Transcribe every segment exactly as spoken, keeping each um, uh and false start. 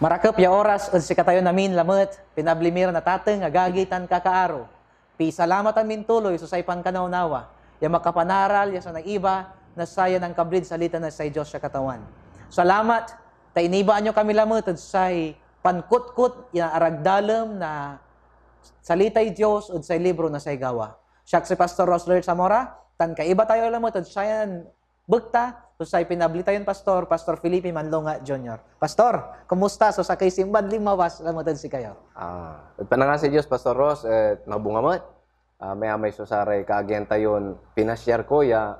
Marakep ya oras ed sikatayon amin lamet, pinabli mi ran atateng, agagi, tan kakaaro. Pisalamatan min tuloy so say pankanawnawa ya makapanaral ya sanaiba na sayan ankablid salita na say Dios ya Katawan. Salamat ta inibaan yo kami lamet ed say pankutkot ya aragdalem na salitay Dios ed say libro na say Gawa. Siak si Pastor Rosler Zamora, tan kaiba tayo lamet ed sayan bekta so say pinabli tayon pastor, Pastor Felipe Manlonga Junior. Pastor, kumusta so sakey simbad linmawas lamet ed sikayo? Ah, ed panangasi Dios, Pastor Ros, et mabunga met. Ah, amay so saray kaagian tayon pinasiar ko ya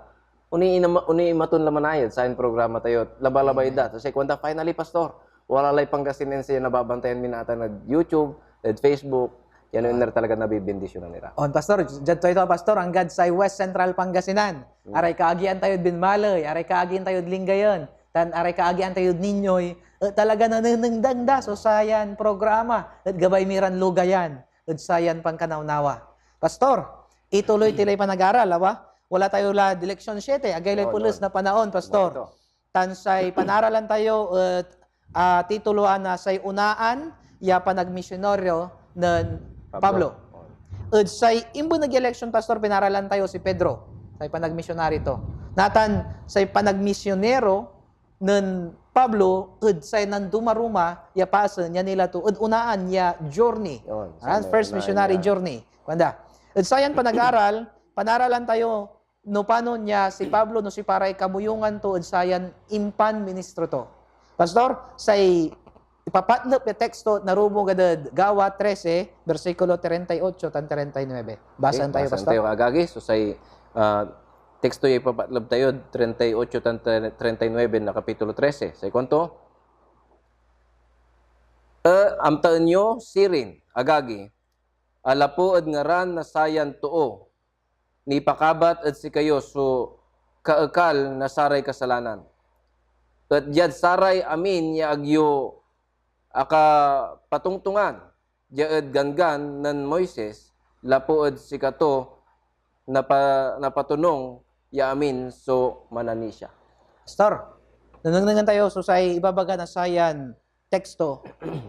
oni inama-, oni imaton la manayad sayan programa tayo, labalabay da. So, say kuanta, "Finally, Pastor, wala lay Pangasinense ya nababantayan mi natan ed YouTube, ed Facebook." Yan no iner talaga nabibindisyonan ira. On, Pastor, diad to ito, Pastor, anggad say West Central Pangasinan. Hmm. Aray kaagian tayod Binmaley, aray kaagian tayod Lingayen, tan aray kaagian tayod Ninoy, et talaga nanenengdang da so sayan programa, et gabay mi ran lugayan ed sayan pankanawnawa. Pastor, ituloy ti lay panagaral, awa? Wala tayo la direksyon siete, agay lay On, pules on. Na panaon, Pastor. Bakit to? Tan say panaralan tayo et, ah, tituloan na say unaan ya panagmisionaryo nen Pablo. Pablo. Ed say imbeneg ya leksyon, Pastor, pinaralan tayo si Pedro, say panagmisionari to. Natan say panagmisionero nen Pablo ed say nandumaruma ya pasen ya nila to ed unaan ya journey. Yon, ah, say first unaan missionary ya journey. Kuanda, ed sayan panag-aral, panaralan tayo no panon ya si Pablo, no siopa ray kamoyungan to ed sayan impan ministro to. Pastor, say ipapatlep ya teksto narumog ed Gawa trese, bersikulo treinta y ocho tan treinta y nueve. Basaen tayo, Pastor. Okay, basaen tayo, agagi. So, say, ah, teksto ya ipapatlep tayo, treinta y ocho tan treinta y nueve na kapitulo trese. Say kuanto, "Eh, amtaen yo sirin, agagi, a lapu ed ngaran na sayan too, nipakabat ed sikayo so kaekal na saray kasalanan. Et diad saray amin ya ag yo akapatongtongan dia ed Ganggan nen Moises, lapu ed sikato napa-, napatonong ya amin so mananisia." Pastor, nanengnengen tayo so say ibabaga na sayan teksto.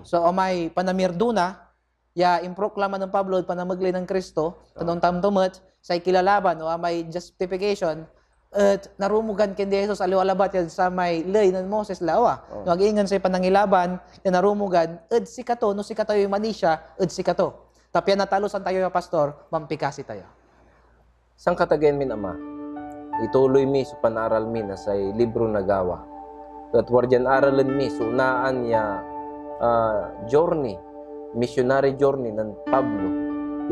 So, amay panamirdona ya improklama nen Pablo ed panamegley nen Cristo, tan ontan to met say kilalaban o amay justification, et narumogan kindi Jesus aliwa labat yad samay ley nen Moses la, awa. Oh. No ag ingen say panangilaban ya narumogan ed sikato, no sikatayoy manisia ed sikato. Ta pian natalosan tayo ya, Pastor, mampikasi tayo. Sankatagean min Ama, ituloy mi so panaral mi na say libro na Gawa, et wardian aralen mi so unaan ya, ah, journey, missionary journey nen Pablo,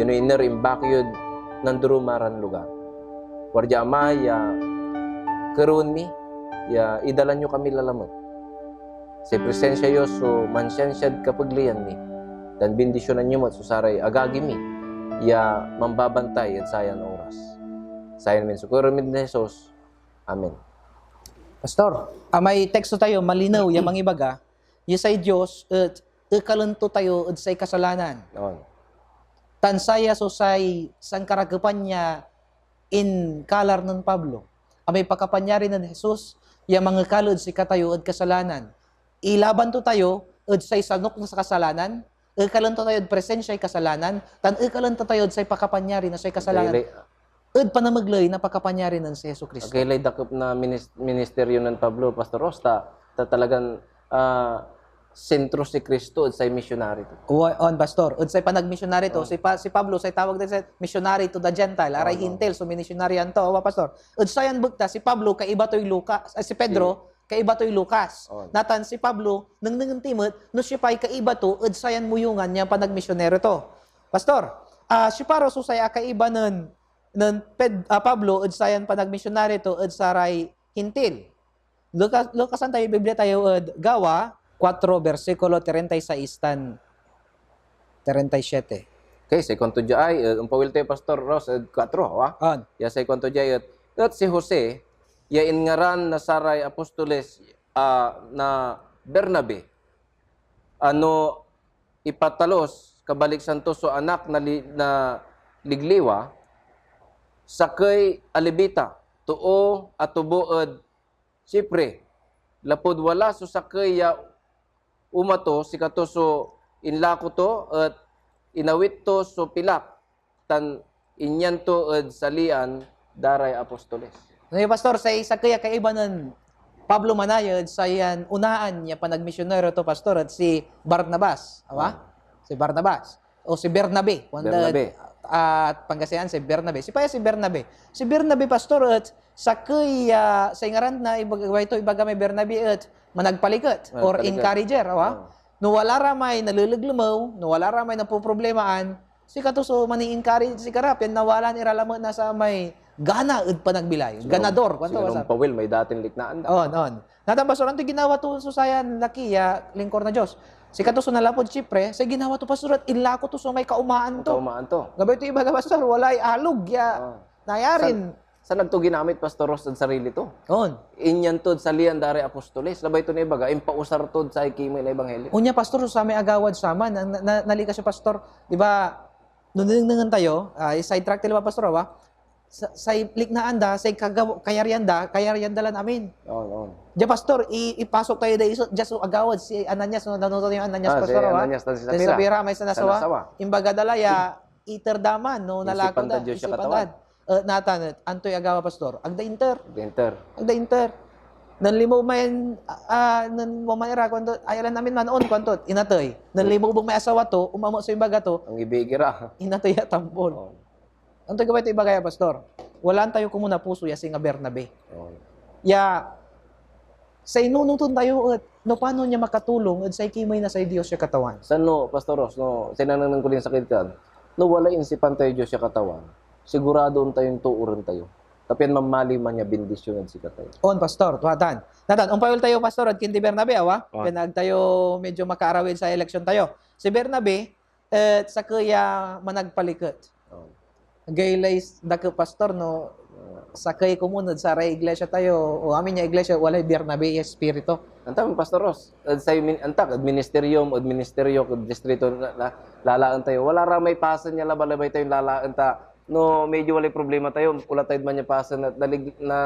ya no iner imbaki yod nandoroma ran lugar. Wardia, Ama, ya kerewen mi ya idalan yo kami lalamet. Say presensia yo so mansiansiad kapegliyan mi, tan bindisyonan yo met so saray agagi mi ya mambabantay ed sayan oras. Sayan min so kerew mid Jesus. Amen. Pastor, amay teksto tayo, malinew ya mangibaga ya say Dios et ekalen to tayo ed say kasalanan. On. Tan saya so say sankarakepan ya inkalar nen Pablo. Amay pakapanyari nen Jesus ya mangekal ed sikatayo ed kasalanan. Ilaban to tayo ed say sanok na kasalanan, ekalen to tayo ed presensiay kasalanan, tan ekalen to tayo ed say pakapanyari na say kasalanan. Ed panamegley na pakapanyari nen si Jesu-Cristo. Agay lay dakep na minis-, ministeryo nen Pablo, Pastor Ros, ta, ta talagan, ah, sentro si Cristo ed say misionary to. Wa-, on, Pastor. Ed say panagmisionary to, si Pa-, si Pablo, say tawag da say missionary to the Gentile, aray Hentil so minisionaryan to, awa, Pastor. Ed sayan bekta, si Pablo, kaiba toy Lucas, ah, si Pedro, kaiba toy Lucas. On. Natan si Pablo, nengnengen ti met no siopay kaiba to ed sayan moyungan ya panagmisionero to. Pastor, ah, siopa ra so say akaiba nen nen Ped-, ah, Pablo ed sayan panagmisionari to ed saray Hentil. Luka-, lukasan tayo Biblia tayo ed Gawa kuatro, bersikulo treinta y seis tan treinta y siete. Okay, say kuanto diay, eh, ompawil tayo, Pastor Ros, ed kuatro, awa? On. Ya say kuanto diay, et, et si Jose, ya inngaran na saray apostoles, ah, na Bernabe, ano, ipatalos, kabaliksan to so anak na li-, na ligliwa, sakey a Levita, too a tubo ed Chipre, lapud wala so sakey ya uma to, sikato so inlako to, et inawit to so pilak, tan inyan to ed salian da ray apostoles. Ngayon, Pastor, say sakey a kaiba nen Pablo manaya ed sayan unaan ya panagmisionero to, Pastor, et si Barnabas. Awa? Ah. Si Barnabas. O si Bernabe. Kuan da, Bernabe. Ah, Pangasinan, si Bernabe. Si pa ya si Bernabe. Si Bernabe, Pastor, et sakey, ah, say ngaran na ibag-, ibagay to, ibaga may Bernabe et managpaliket or Managpaliket. Encourager, awa? Ah. No wala ra may naleleglemew, no wala ra may napoproblemaan, sikato so mani-encourage sikara, pian nawalaan ira lamet na samay gana ed panagbilay. Sino, ganador, kuanto, sino Pastor? Pawil, may datin liknaan da. On, on. Natan, Pastor, antoy ginawa to so sayan laki ya lingkor na Dios? Sikato so nanlapud Chipre, say ginawa to, Pastor, et inlako to so may kaumaan to. Kaumaan to. Gabay to ibaga, Pastor, walay alog ya Ah. nayarin. San, san agto ginamit, Pastor Ros, ed sarili to? On. Inyan tod salian da ray apostoles. Labay to na ibaga, impausar tod say kimey na ebanghelyo. Onya, Pastor, so samay agawad saman, na, na, nalikas yo, Pastor. Di ba, no nengnengen tayo, ah, i-sidetrack tayo, Pastor, awa? Sa, say liknaan da, say kagaw-, kayaryan da, kayaryan da lan amin. On, on. Dia, Pastor, i-, ipasok tayo da iso, dia so agawad, si Ananias, no, nanonotan tayo Ananias, Ah, si Pastor, awa? Ananias tan si Tan si Sapphira. Sapphira, may sanasawa. Sanasawa. Imbaga da la ya, iter da man, no, Isipan nalako da, da Dios ya isipan Katawan. da. Eh, natan, antoy agawa, Pastor? Agda inter. Agda inter. Agda inter. Nen linmoob may, ah, nen wamay ira, kuanto, "Aya lan amin man on," kuanto, inatey. Nen linmoob may asawa to, umamo so imbaga to, Ang ibig ira. inatey ya tambol. Oh. Antoy gabay to ibaga ya, Pastor? Walaan tayo komun a puso ya singa Bernabe. Oh. Ya, say nununoten tayo et no panon ya makatulong ed say kimey na say Dios ya Katawan. Sano, Pastor Ros, no, sinananang ko din sakit kan, no walay insipan tayo Dios ya Katawan, sigurado ontayon tooren tayo. Ta pian mamaliw man ya bendisyon ed sikatayo. On, Pastor, tua tan. Natan, ompawil tayo, Pastor, ed kindi Bernabe, awa? On. Pian ag tayo medyo makaarawid sa eleksyon tayo. Si Bernabe, et sakey a managpaliket. Oh. Agaylay s-, dakep, Pastor, no, sakey komun ed saray iglesia tayo, o amin ya iglesia, walay Bernabe ya espiritu. Antam, Pastor Ros, ed say min-, antak, ed ministeryom, ed ministeryo, ed distrito, na, na, lalaen tayo. Wala ra may pasen ya labalabay tayon lalaen ta, no, medyo walay problema tayo, wala tayod man ya pasen na, nalig-, na,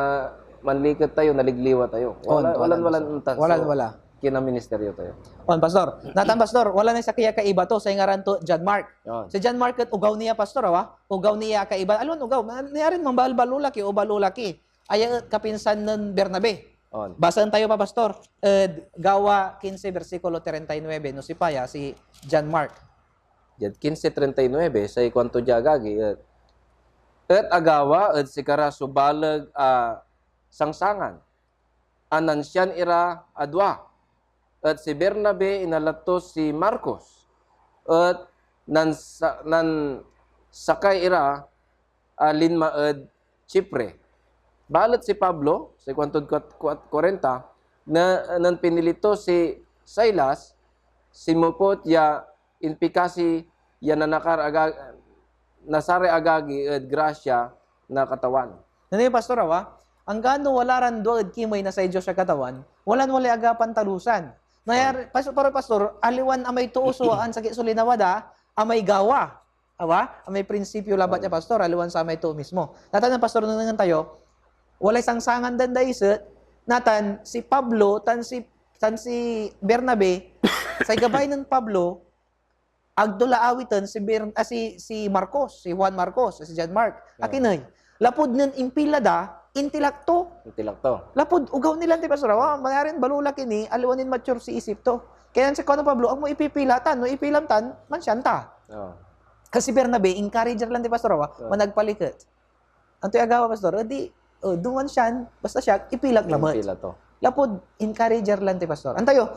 manliket tayo, naligliwa tayo. On, Wala, on, walan, on, walan, on. ontan. Walan, So, wala. kinaministeryo tayo. On, Pastor. Natan, Pastor, wala na sakey a kaiba to, say ngaran to, John Mark. On. Si John Mark et ogaw ni ya, Pastor, awa? Ogaw ni ya a kaiba. Aliwan ogaw, na-, nayarin manbalbalolaki o balolaki. Aya et kapinsan nen Bernabe. On. Basaen tayo pa, Pastor. Ed Gawa quince, bersikulo treinta y nueve, no sipa ya, si John Mark. Diad quince treinta y nueve, say kuanto dia, agagi, et, et agawa ed sikara so baleg a sangsangan a nansian ira a dua, et si Bernabe, inala to si Marcos, et nansa-, nansakay ira a linma ed Chipre. Balet si Pablo, say kuantod kuat-, kuat-, kuarenta, na, nen pinili to si Silas, sinmupot ya impikasi ya nanakar aga-, na saray agagi ed grasya na Katawan. Nanay, Pastor, awa, anggano wala ran dua ed kimey na say Dios a Katawan, walan walay aga pantalusan. Nayar-, Pas-, pero, Pastor, aliwan amay too so ansakit so linawa da, amay gawa. Awa? Amay prinsipyo labat ya, Pastor, aliwan samay too mismo. Natan, Pastor, nengnengen tayo, walay sangsangan dan daiset, natan si Pablo tan si, tan si Bernabe, say gabay nen Pablo, agto la awiten si Ber-, ah, si, si Marcos, si Juan Marcos, si John Mark. Oo. Akin ey? Lapud nen impila da, intilak to. Intilak to. Lapud ogaw ni lan ti, Pastor, awa, mayarin balolaki ni, aliwan inmature si isip to. Kaya nansian kuan nen Pablo, "Agmo ipipila tan, no ipilam tan, mansian ta." Oo. Kasi Bernabe, encourager lan ti, Pastor, awa, Oo. managpaliket. Antoy agawa, Pastor? Edi, oh, duman sian, basta siak, ipilak lamet. Impila to. Lapud encourager lan ti, Pastor. Antayo,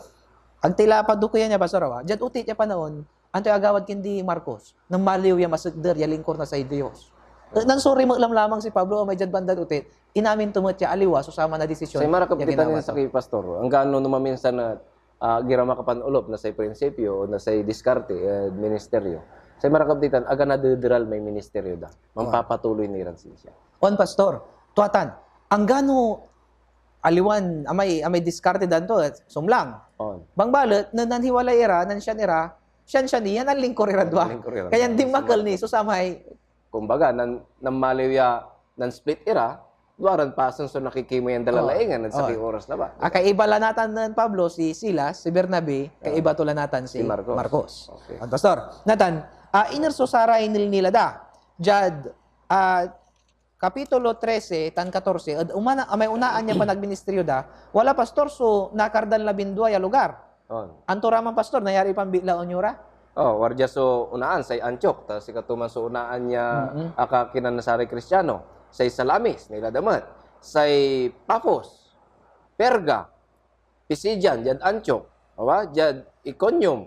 agtila padukeyan ya, Pastor, awa. Diad otit ya panaon, antoy agawad kindi Marcos? Nanmaliw ya masekder ya lingkor na say Dios. Eh, nansuri met lamlamang si Pablo, amay diad bandad otit, inamin to met ya aliwa so saman a desisyon Say marakep ya ditan ginawa to. Sakey, Pastor. Anggano no maminsan na ah, ag ira makapanolop na say prinsipyo o na say diskarte ed ministeryo. Say marakep ditan, aga nadederal may ministeryo da. Ah. Manpapatuloy ni ran sinsia. On, Pastor. Tua tan, anggano aliwan amay, amay diskarte dan to, eh, sumlang. On. Bangbalet, na nanhiwalay ira, nansian ira, siansian ni, yan anlingkor iran dua. Anlingkor iran dua. Kaya dinmakel ni so samay Kumbaga, nan-, nanmaliw ya, nan-split ira, duaran pasen so nakikimey yan dalalaingan ed sakey oras labat, di ba? Ah, kaiba la natan nen Pablo, si Silas, si Bernabe, kaiba to la natan si Marcos. Okay. On, Pastor. Natan, ah, iner so saray nilnila da? Diad, ah, Kapitulo trese tan katorse, ed umana-, amay onaan ya panagministiryo da, wala, Pastor, so nakar dan labindua ya lugar. On. Anto ra man, Pastor, nayari panbitlaen yo ra? Oh, wadia so onaan, say Antioch, ta sikato man so onaan ya akakinan na saray Kristiano. Say Salamis, nila da met. Say Pafos, Perga, Pisidian, diad Antioch, awa, diad Iconium,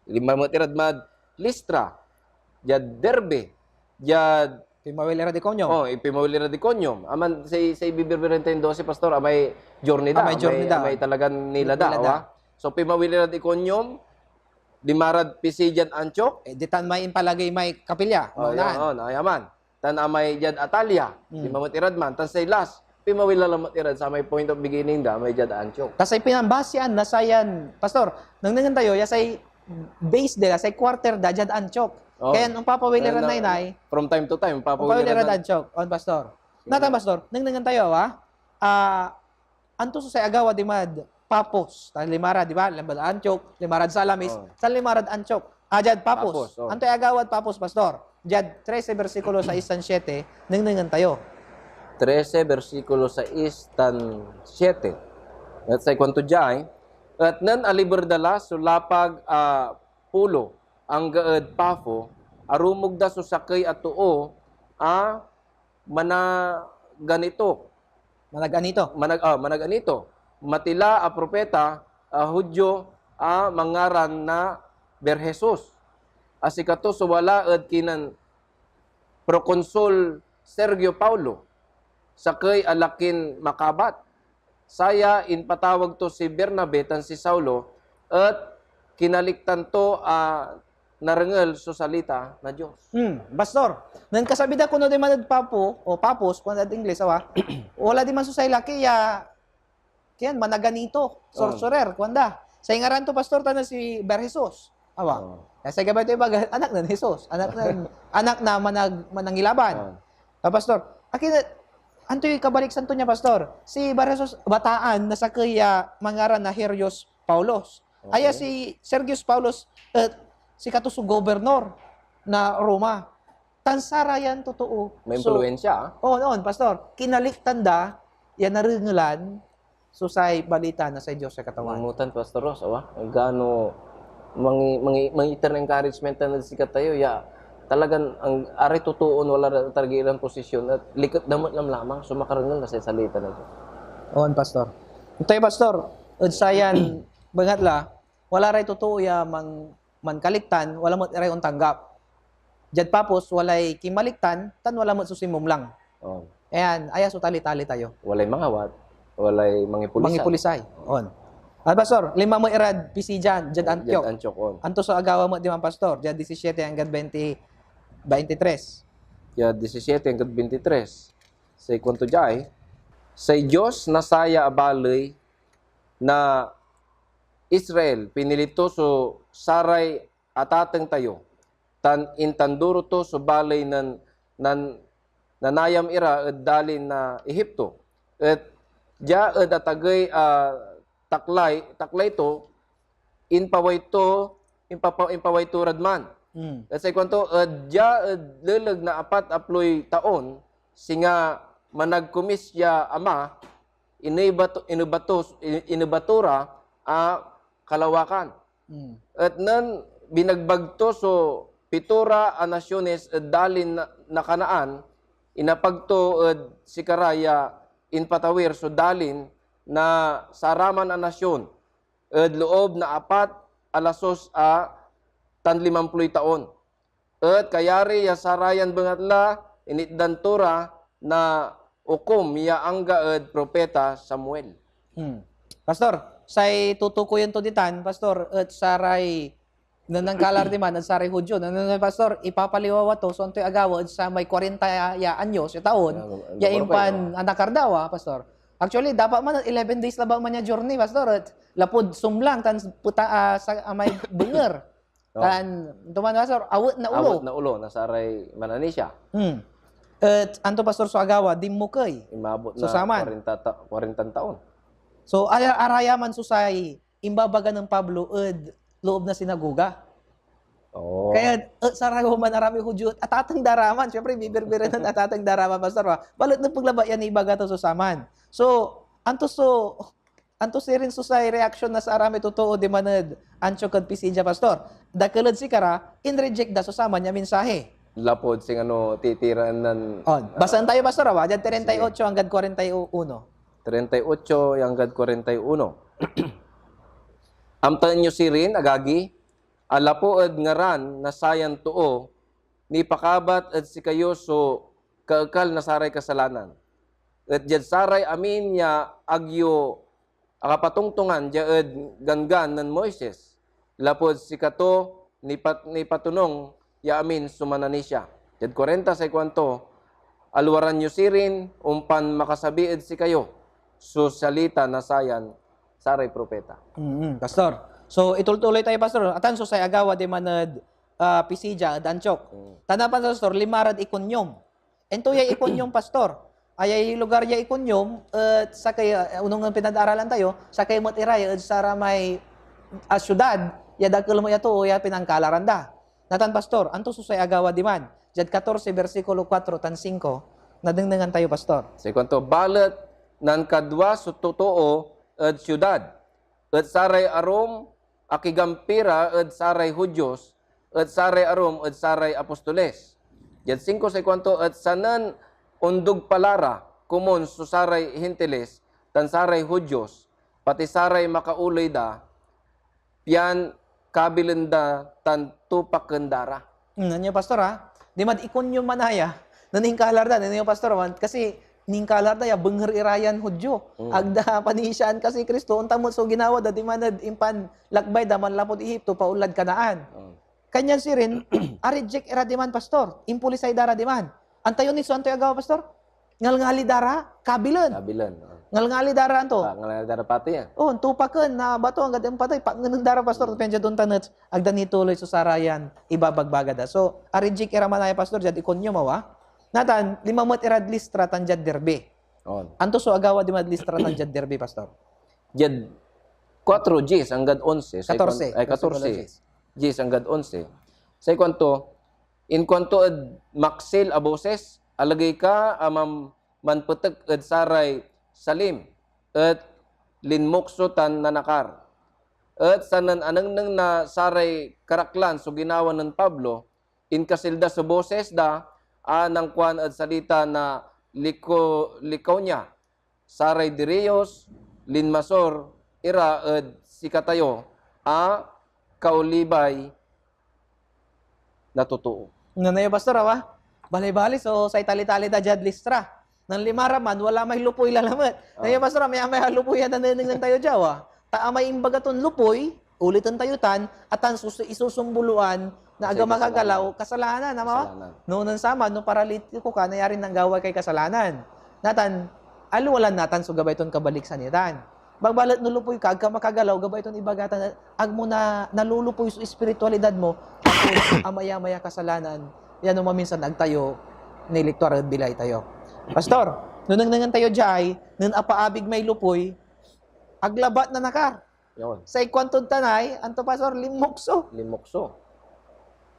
lima met irad mad Listra, diad Derbe, diad Pinmawil irad Iconium. Oh, ipinmawil irad Iconium. Aman, say, say bibirbiren tayon dose, Pastor, amay journey da, amay journey da, amay talagan nila da, awa. So, pinmawil irad Iconium, lima rad Pisidian, Antioch. Eh, ditan may impalagey may kapilya, oh, maunaan. Ayaman. Tan amay diad Atalia, lima met irad man. Tan say last, pinmawil la lamet irad samay point of beginning da, amay diad Antioch. Ta say pinambasian na sayan, Pastor, nengnengen tayo, ya say base da, say quarter da, diad Antioch. Oh. Kaya nung papawil irad naynay, from time to time, papawil irad Antioch. On, Pastor. Natan, Pastor, nengnengen tayo, ah. Ah, anto so say agawa dimad Pafos? Tan lima ra, di ba? Lima rad Antioch, lima rad Salamis, tan lima rad Antioch. Ah, diad Pafos. Antoy agawad Pafos, Pastor? Diad trese, bersikulo sais tan siete, nengnengen tayo. Trese, bersikulo sais tan siete. Et say kuanto diay, et nen aliber da la so lapag a Pulo, angga ed Pafo, arumog da so sakey a too a managanito. Managanito. Manag-, ah, managanito. Matila a propeta a Judio a mangaran na Bar-Jesus, a sikato so wala ed kinen Proconsul Sergio Paulo, sakey a lakin makabat. Saya impatawag to si Bernabe tan si Saulo, et kinaliktan to a narengel so salita na Dios. Hmm, Pastor, nen kasabi da kono diman ed Papo, o Papos, kuan ed Ingles, awa, wala diman so say laki ya, kian, managanito, sorcerer, kuan da. Say ngaran to, Pastor, tana si Bar-Jesus. Awa. Oh. Kaya say gabay to ibaga, anak nen Jesus, anak nen, anak na manag-, manangilaban. Ah, Pastor, akin, antoy kabaliksan to nia, Pastor? Si Bar-Jesus, bataan na sakey a mangaran na Sergius Paulus. Aya si Sergius Paulus, et sikato so gobernor na Roma. Tan sarayan totoo. Maimpluwensya, ah. On, on, Pastor. Kinaliktan da ya narengelan so say balita na say Dios ya Katawan. Namutan, Pastor Ross, awa? Gano mangi-, mangi-, mangiter na encouragement tan ed sikatayo ya talagan ang, aray totoon wala ra talaga iran posisyon et liket da met lamlamang so makarengel na say salita na Dios. On, Pastor. Itay, Pastor, ed sayan bengatla, wala ray totoo ya mang-, mankaliktan, wala met iray ontanggap. Diad Papos, walay kinmaliktan, tan wala met so sinmumlang. Oh. Ayan, aya so tali-tali tayo. Walay mangawat, walay mangipulisan. Mangipulisay. On. Ah, Pastor, lima met irad Pisidian, diad Antioch. Diad Antioch, on. Anto so agawa met diman, Pastor? Diad disisiete anggad bainti, bainti tres. Diad disisiete anggad bainti tres. Say kuanto diay, say Dios na saya a baley na Israel, pinili to so saray atateng tayo, tan intanduro to so baley nen, nan-, nanayam ira ed dalin na Egipto. Et dia ed atagey a taklay, taklay to, impaway to, impapa-, impaway to rad man. Hmm. Et say kuanto, ed dia ed leleg na apat a ploy taon, singa managkomis ya ama, ineba to, ineba to, i-, ineba to ra a kalawakan. Hmm. Et nen binegbeg to so pitora a nasiones ed dalin na, na Canaan, inapag to ed sikara ya impatawir so dalin na saraman a nasion ed loob na apat a lasus a tan limamploy taon. Et kayari ya sarayan bengatla, initdan to ra na okum ya angga ed propeta Samuel. Hmm. Pastor, say tutukoyen to ditan, Pastor, et saray nanangkalar diman, et saray Judio. Nanenengneng, Pastor, ipapaliwawa to so antoy agawa ed samay kwarenta ya, ya anyos, ya taon, ya, ya impan anakar da, ah, Pastor. Actually, dapat man eleven days labat man ya journey, Pastor, et lapud sumlang tan peta-, ah, sa, amay benger. Oh. Tan, tuman, Pastor, awet na ulo. Awet na ulo na saray mananisia. Hmm. Et anto, Pastor, so agawa? Dinmukey. Inmabot So, na saman. kwarenta ta-, kwarenta taon. So, ara-, arayaman so say imbabaga nen Pablo ed loob na sinagoga. Oo. Kaya, eh, saray man aramay Judio, atateng da ra man. Siyempre, bibirbiren nen atateng da ra man, Pastor, ah. Balet nepeg labat yan ibaga to so saman. So, anto so, anto sirin so say reaksyon na saramay totoo diman ed Antioch ed Pisidia, Pastor? Dakel ed sikara, in-reject da so saman ya mensahe. Lapud singano titiraan nan, On. Basaen tayo, Pastor, awa, diad treinta y ocho anggad kwarenta y uno. Treinta y ocho ya anggad kwarenta y uno. Amtaen yo sirin, agagi, a lapu ed ngaran na sayan too, nipakabat ed sikayo so kaekal na saray kasalanan. Et diad saray amin ya ag yo akapatongtongan dia ed Ganggan nen Moises, lapud sikato nipat-, nipatonung ya amin so mananisia. Diad kwarenta say kuanto, "Alwaran yo sirin, ompan makasabi ed sikayo so salita na sayan saray propeta." Mm, Pastor. So, itultuloy tayo, Pastor. Atan so say agawa diman ed, ah, Pisidia, ed Antioch. Mm. Tanda, Pastor, lima rad Iconium. Ento yay Iconium, Pastor? Ayay lugar ya Iconium, et sakey, ah, onung ed pinag-aralan tayo, sakey met ira ya ed saramay, ah, siudad ya dakel met ya too ya pinankalaran da. Natan, Pastor, anto so say agawa diman? Diad katorse, bersikulo kuatro tan singko, nadngnengan tayo, Pastor. Say kuanto, "Balet nankadwa so totoo ed siudad, et saray arum a kigampi ra ed saray Judios, et saray arum ed saray apostoles." Diad singko say kuanto, "Et sanen ondugpa la ra komun so saray Hentiles tan saray Judios, pati saray makaoley da, pian kabilen da tan tupaken da ra." Hmm, nia, Pastor, ah. Dimad Iconium manaya, nen inkalar da, nia, Pastor, ah, kasi ninkalar da ya benger ira yan Judio. Hmm. Ag da panisiaan kasi Cristo, ontan met so ginawa da diman ed impanlakbay da manlapud Ehipto paonlad Canaan. Hmm. Kanyan sirin, a-reject ira diman, Pastor. Impolisay da ra diman. Antayo ni so antoy agawa, Pastor? Ngalngali da ra, kabilen. Kabilen, oo. Ngalngali da ra anto? Ah, ngalngali da ra pati, ah. Oh, tupaken na bato anggad impatey, pakngenen da ra, Pastor, pian diad ontan et ag da nituloy so sarayan ibabagbaga da. So, a-reject ira manaya, Pastor, diad Iconium, awa. Natan, lima met irad Listra tan diad Derbe. On. Anto so agawa dimad Listra tan diad Derbe, Pastor? Diad kuatro dies anggad onse, say Katorse, kuan-, ay, bersikulo katorse. Dies. Dies anggad onse. Say kuanto, inkuanto ed maksil a bosis, "Alagey ka a mam-, manpetek ed saray salim, et linmukso tan nanakar." Et sanen anengneng na saray karaklan so ginawa nen Pablo, inkasil da so bosis da a nankuan ed salita na Lico-, Licaonia, "Saray diriyos linmasor ira ed sikatayo a kaolibay na totoo." Nanayo, Pastor, awa? Balibali so say talitali da diad Listra. Nen lima ra man, wala may lupoy lalamet. Ah. Nanayo, Pastor, amay, amay a lupoy a nanenengneng tayo dia, awa. Ta amay imbaga ton lupoy, uliten tayo tan, atan so isusumbuluan na ag a makagalaw, kasalanan, ama? Kasalanan. No, nen saman, no paralitiko ka, nayarin nanggawa kay kasalanan. Natan, aliwa lan natan so gabay ton kabaliksan itan. Bagbalet no lupoy ka, ag ka makagalaw, gabay ton ibaga tan, ag mo na nalulupoy so espiritualidad mo, tapos amayamay a kasalanan, yan no maminsan ag tayo niliktuar ed bilay tayo. Pastor, no nengnengen tayo diay, nen apaabig may lupoy, ag labat nanakar. Yun. Say kuantod tanay, anto, Pastor? Linmukso. Linmukso.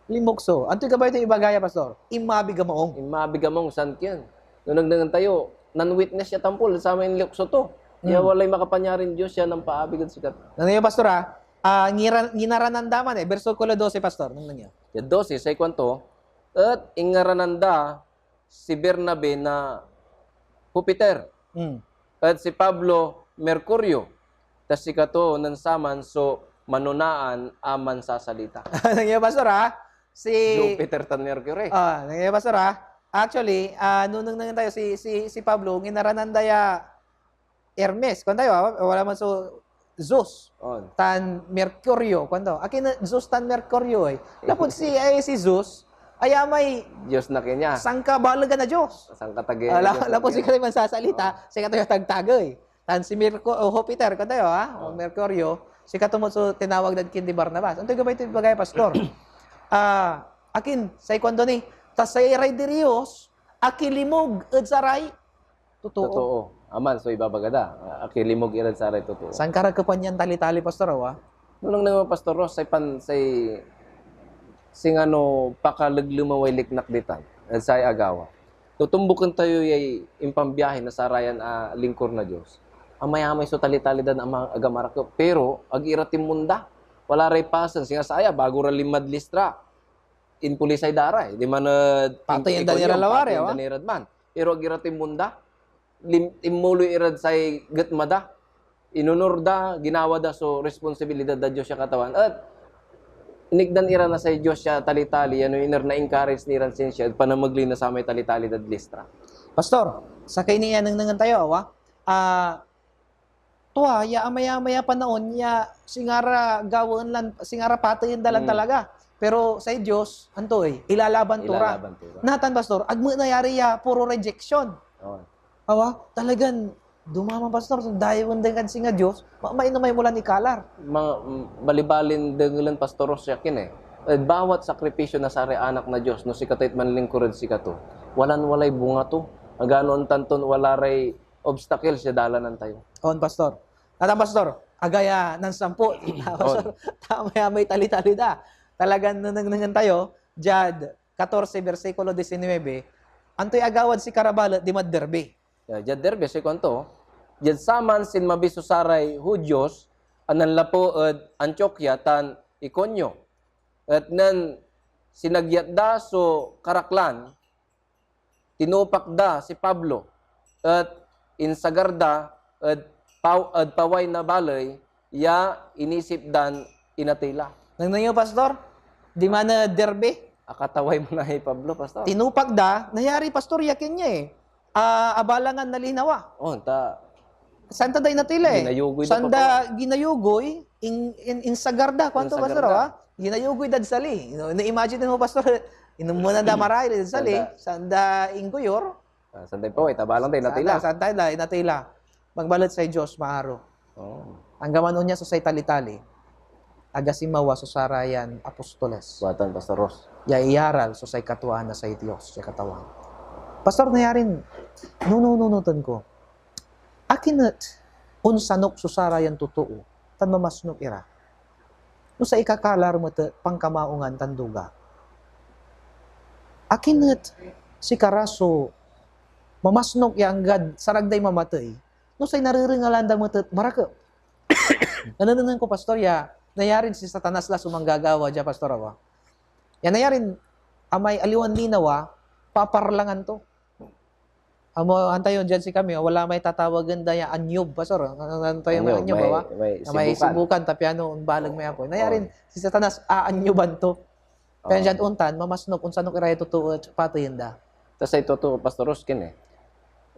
Linmukso. Antoy gabay ton ibaga ya, Pastor? Inmabig a maong. Inmabig a maong, santian. No nengnengen tayo, nan-witness ya tampol, samay inlukso to. Ya Hmm. walay makapanyarin Dios ya nampaabig ed sikato. Ano yun, Pastor, ah? Ah, ngira-, nginaranan da man eh. Bersikulo dose, Pastor. Nengneng yo. Ya dose, say kuanto, et ingaranan da si Bernabe na Jupiter, Hmm. et si Pablo Mercurio, ta sikato nen saman so manonaan a mansasalita. Ano yun, Pastor, ah? Si Jupiter tan Mercury. Ah, ano yun, Pastor, ah? Actually, ah, no nengnengen tayo, si, si, si Pablo, nginaranan da ya Hermes, kuan tayo, ah, wala man so Zeus, On. tan Mercurio, kuan to. Akin na Zeus tan Mercurio, eh. Lapud si, ay, si Zeus, ay amay Diyos na kanya. sangkabalegan a Diyos. Sangkatagey a Ala, Diyos na lapud kanya. si kanya mansasalita, Oh. si kanya tagtagey. Tan si Mercu-, o Jupiter, kuan tayo, ha? O Oh. Mercurio, sikato met so tinawag dad kindi Barnabas. Antoy gabay to ibagay, Pastor? Ah, akin, say kuan to ni, ta say ray diriyos, akilimog ed saray totoo. Totoo. Aman so ibabaga da. Akilimog irad saray totoo. Sankarakepan yan tali-tali, Pastor, awa? Nunang naman, Pastor Ross, say pan-, say singano pakaleglema way liknak ditan, ed say agawa. Totombuken tayo yay impambiahi na sarayan a lingkor na Dios. Amayamay so tali-tali dan ama-, agamarakep, pero ag ira tinmonda. Wala ray pasen, singa saya, bago ra linmad Listra, impolisay da ra, eh. Di man, eh, Pateyen da ni ra lawar, eh, pateyen da awa? Ni rad man. Pero ag ira tinmonda. Lim-, inmuloy irad say getma da. Inonor da, ginawa da so responsibilidad da Dios ya Katawan. Et inikdan ira na say Dios ya tali-tali, ya no iner na-encourage ni ran sinsia ed panamegley na samay tali-tali dad Listra. Pastor, sakey ni ya nengnengen tayo, awa? Ah, tua ya amayamay a panaon ya singa ra gawaen lan, singa ra pateyen da lan Mm. talaga. Pero say Dios, anto, eh, ilalaban to ra. Ilalaban to ra. Natan, Pastor, ag met nayari ya puro rejection. Oo. Awa, talagan dumaman, Pastor, so dayewen da kad singa Dios, ma-, mainomay mo lan ikalar. Ma-, m-, balibalin dengelen, Pastor Ros, ya kin, eh. Ed bawat sakripisyo na saray anak na Dios, no sikato et manlingkur ed sikato, walan-walay bunga to. Agano ontan ton wala ray obstacles ya dalanan tayo. On, Pastor. Natan, Pastor, agaya nansampo. Pastor, tama ya may tali-tali da. Talagan nanengnengen tayo, diad katorse, bersikulo diecinuebe, antoy agawad sikara balet dimad Derbe? Ya, diad Derbe, say kuanto, diad saman sinmabi so saray Judios a nanlapu ed Antiokia tan Iconio, et nen sinagyat da so karaklan, tinupak da si Pablo, et insagar da ed paw-, ed paway na baley ya inisip dan inatey la. Nengneng yo, Pastor? Diman ed Derbe. Akataway mo na hi Pablo, Pastor. Tinupak da, nayari, Pastor, ya kin ya, eh. Ah, abalangan na linawa. Oh, ta Santa da inatey la, eh. Ginayugoy da Santa pa pala. Ginayugoy, in-, in-, insagar da. Kuanto, Insagar Pastor, da. Awa? Ginayugoy dad sali. No, na-imagine mo, Pastor, inom mo na da marahil ed sali. Santa. Santa ingoyor. Ah, santa paway, tabalang da, inatey la. Santa, santa da, inatey la. Magbalet say Dios maaro. Oh. Anggaman onya so say tali-tali, agasinmawa so sarayan apostoles. Watan, Pastor Ros. Ya iyaral so say katuaan na say Dios, say Katawan. Pastor, nayarin, nunununoten ko, akin et onsanok so sarayan totoo tan mamasnok ira? No say ikakalar met et pankamaongan tan duga, akin et sikara so mamasnok ya anggad sarag day mamatey, no say narerengalan da met et marakep? Nanenengneng ko, Pastor, ya nayarin si Satanas la so manggagawa dia, Pastor, awa. Ya nayarin amay aliwan linawa, paparlangan to. Amo, antayo diad sikami, wala may tatawagen da ya anyob, Pastor. Ano, ano tayo may Anyob, anyob, may, awa? may May sibukan. Sibukan, ta piano, imbaleg may Oo. apoy. Nayarin, Oo. si Satanas, aanyoban to. Kaya Oo. diad ontan, mamasnok, onsanok ira ya totoo et pateyen da. Ta say totoo, Pastor Ruskin, eh,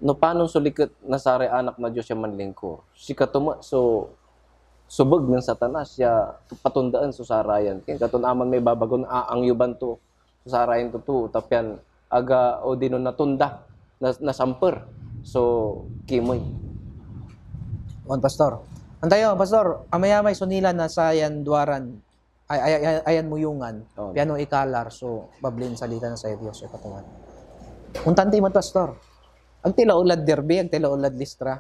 no panon so liket na saray anak na Dios ya manlingkor, sikato met so subeg nen Satanas ya patondaen so sarayan. Kaya katon aman may babagon, aangyoban to so sarayan totoo, ta pian aga odino natonda, na-, nasamper so kimey. On, Pastor. Antayo, Pastor, amayamay so nila na sayan duaran ay, ay, ay, ayan moyungan, Oh. piano ikalar so bablin salita na say Dios ya Katawan. Ontan ti met, Pastor. Ag ti la onlad Derbe, ag ti la onlad Listra.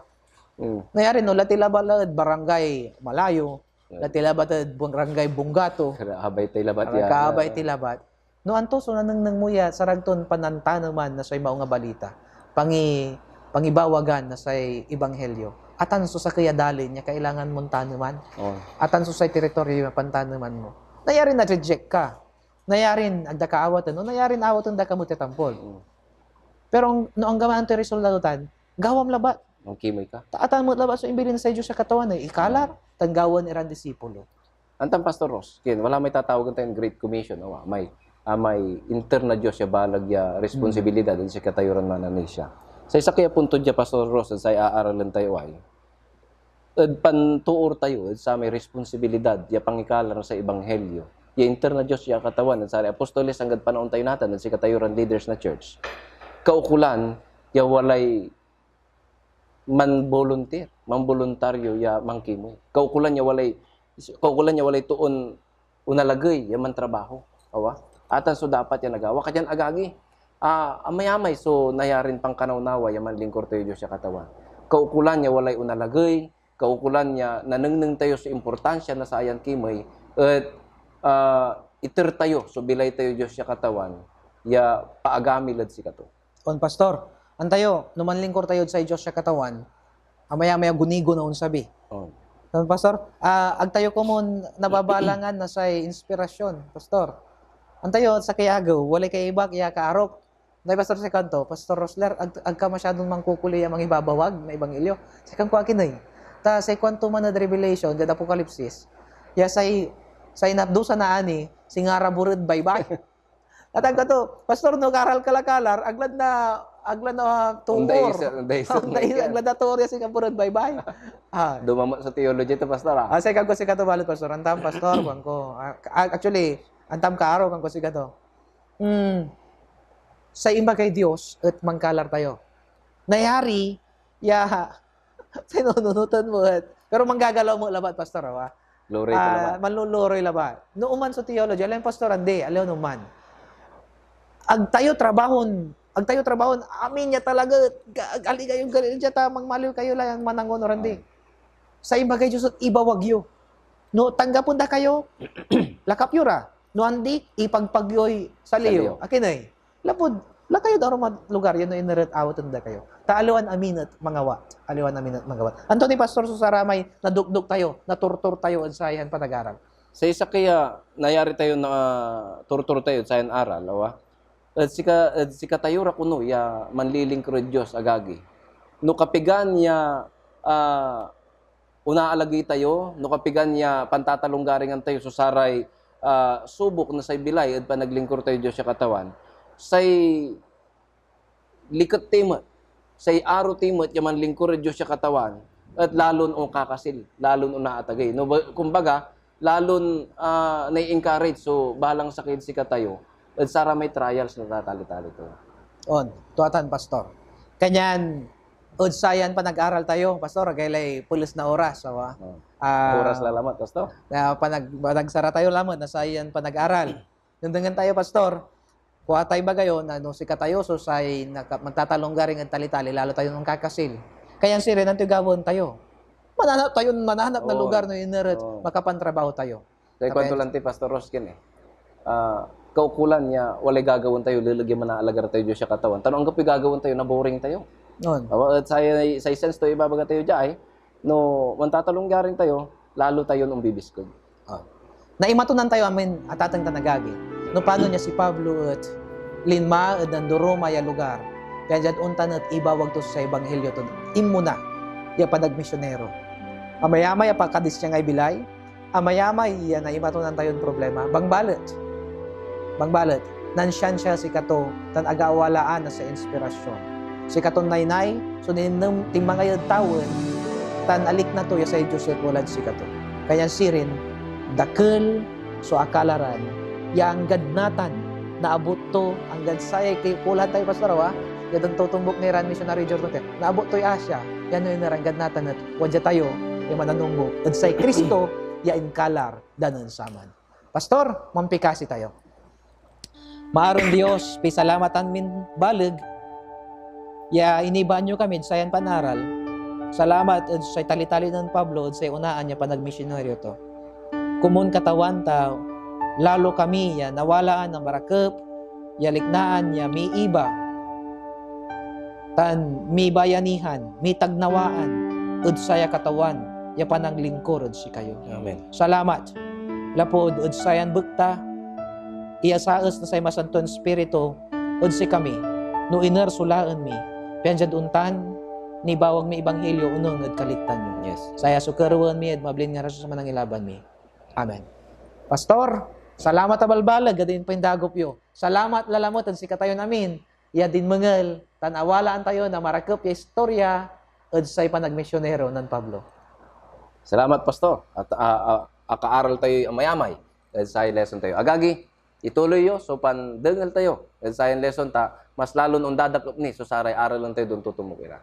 Mm. Nayarin onla ti labat la ed Barangay Malayo, Mm. onla ti labat ed Barangay Bungato. Kaabay ti labat ya. Kaabay ti labat. No anto so nanengneng mo ya sarag ton panantaneman na say Maung a Balita, pangi-, pangibawagan na say Ebanghelyo, atan so sakey a dalin ya kailangan mon taneman. Oh. Atan so say teritoryo ya pantaneman mo. Nayarin na-reject ka. Nayarin ag da ka awaten, o nayarin awaten da ka met ya tampol. Mm. Pero ang-, no anggaman antoy resultado tan, gawam labat. Mankimey ka. Ta atan met labat so imbilin na say Dios ya Katawan, eh, ikalar, tan gawaen iran disipulo. Antan, Pastor Ross, ken wala may tatawagen tayon Great Commission, awa, may, ah, may inter na Dios ya baleg ya responsibilidad ed sikatayo ran mananisia. Say sakey a punto dia, Pastor Ross, ed say aaralen tayo ay, ed pantoor tayo ed samay responsibilidad ya pangikalar na say ebanghelyo, ya inter na Dios ya Katawan ed saray apostoles anggad panaon tayo natan ed sikatayo ran leaders na church. Kaukolan ya walay manboluntir, manboluntaryo ya mankimey. Kaukolan ya walay, kaukolan ya walay toon onalagey ya mantrabaho. Awa? Atan so dapat ya nagawa. Kanian agagi, ah, amayamay so nayarin pankanawnawa ya manlingkur tayo Dios ya Katawan. Kaukolan ya walay onalagey, kaukolan ya nanengneng tayo so importansia na sayan kimey, et, ah, iter tayo so bilay tayo Dios ya Katawan ya paagami lad sikato. On, Pastor. Antayo, no manlingkur tayod say Dios ya Katawan, amayamay a gunigon a onsabi. On. Pastor, ah, ag tayo komon nababalangan na say inspirasyon, Pastor. Antayo, sakey agew, walay kaibak ya kaarok. Nay Pastor, say kuanto, Pastor Rosler, ag, ag ka masyadon mankukuli ya mangibabawag na ebanghelyo. Say kuanko, akin ey. Ta say kuanto man ed Revelation, diad Apocalipsis, ya say, say natdusa na ani, singa ra borod baybay. Atan ka to, Pastor, no karal ka la kalar, agla na, agla na tuor. Ondaisa, ondaisa, ondaisa, agla na tuor ya singa borod baybay. Ah. Dumamot so theology to, Pastor, ah. Ah, say kuanko sikato balet, Pastor. Antam, Pastor, kuanko. Ah, actually, antam kaaro, kuanko sikato. Hmm. Say imbagay Dios et mankalar tayo. Nayari ya, sinununotan mo et, pero manggagalaw mo labat, Pastor, awa. Lorey ka labat. Manloloroy labat. No oman so theology, aliwan Pastor Andy, aliwan oman. Ag tayo trabahon, ag tayo trabahon, amin ya talaga, ga-, ag-, aligayon gali dia ta magmaliw kayo la yan manangon, Randy. Say imbagay Dios et ibawag yo. No tanggapen da kayo, lakap yo ra. No andi, ipagpag yoy sali yo. Sali yo. Akin ey. Lapud, la kayod arum a lugar ya no iner et awaten da kayo. Ta aliwan amin et mangawat. Aliwan amin et mangawat. Anto ni Pastor so saramay nadokdok tayo, natortor tayo ed sayan panagaral? Say sakey a nayari tayo na, ah, tortor tayo ed sayan aral, awa? Ed sika, ed sikatayo ra kono ya manlilingkur ed Dios, agagi. No kapigan ya, ah, onaalagey tayo, no kapigan ya pantatalonggaringan tayo so saray, ah, subok na say bilay ed panaglingkur tayo Dios ya Katawan, say liket ti met, say aro ti met ya manlingkur ed Dios ya Katawan, et lalon onkakasil, lalon onaatagey. No, ba-, kumbaga, lalon, ah, nai-encourage so balang sakey ed sikatayo ed saramay trials na tatali-tali to. On, tua tan, Pastor. Kanyan, ed sayan panag-aral tayo, Pastor, agaylay peles na oras, awa. Oh. Ah, oras la lamet, Pastor. Na panag-, panagsara tayo lamet na sayan panag-aral. Nandungan tayo, Pastor. Kua tay ibaga yo na no sikatayo so say naka-, mantatalonggaring ed tali-tali, lalo tayon onkakasil. Kanyan sirin, antoy gawaen tayo? Mananap tayon mananap na lugar no iner et makapantrabaho tayo. Say kuanto lanti, Pastor Roskin, eh. Ah, kaukolan ya walay gagawaen tayo, leleg ya manaalagar tayo Dios ya Katawan. Ta no anggapoy gagawaen tayo, naboring tayo. On. Awa, et say, say sense to ibabaga tayo dia, eh, no mantatalonggaring tayo, lalo tayon ombibiskeg. Ah. Naimatonan tayo amin, atateng tan agagi, no panon ya si Pablo et linma ed nandoroma ya lugar, pian diad ontan et ibawag to so say ebanghelyo ton inmona ya panagmisionero. Amayamay a pakadisiangay bilay, amayamay ya naimatonan tayon problema, bangbalet, bangbalet, nansiansia sikato tan ag awalaan na say inspirasyon. Sikaton naynay so ninem-, tinmangay ed tawen tan alikna to ya say Dios et walad sikato. Kanyan sirin, dakel so akalaran ya anggad natan naabot to, anggad sayay kikulan tayo, Pastor, awa, ya don totombok ni ran misionary Jordan, naabot toy Asia, yan no iner anggad natan et wadia tayo ya mananongbok ed say Cristo ya inkalar da nen saman. Pastor, mampikasi tayo. Maaron Dios, pisalamatan min baleg ya inibaan yo kamid sayan panaral. Salamat ed say talitali nen Pablo ed say onaan ya panagmisionaryo to. Komun Katawan ta lalo kami ya nawalaan a marakep ya liknaan ya miiba tan mibayanihan, mitagnawaan ed saya Katawan ya panaglingkur ed sikayo. Amen. Salamat lapud ed sayan bekta, iyasaes na say Masanton Ispiritu ed sikami no iner so laen mi, pian diad ontan, nibawag mi Ibanghelyo onung ed kaliktan yo. Yes. Saya so kerewen mi ed mablin ngaran Jesus a Manangilaban mi. Amen. Pastor, salamat a balbaleg ed impindagop yo. Salamat lalamet ed sikatayon amin ya dinmengel tan awalaan tayo na marakep ya istorya ed say panagmisionero nen Pablo. Salamat, Pastor. At, ah, ah, akaaral tayoy amayamay ed say lesson tayo. Agagi, ituloy yo so pandengel tayo ed sayan lesson ta mas lalon ondadakep ni so saray aralen tayo don totombok ira.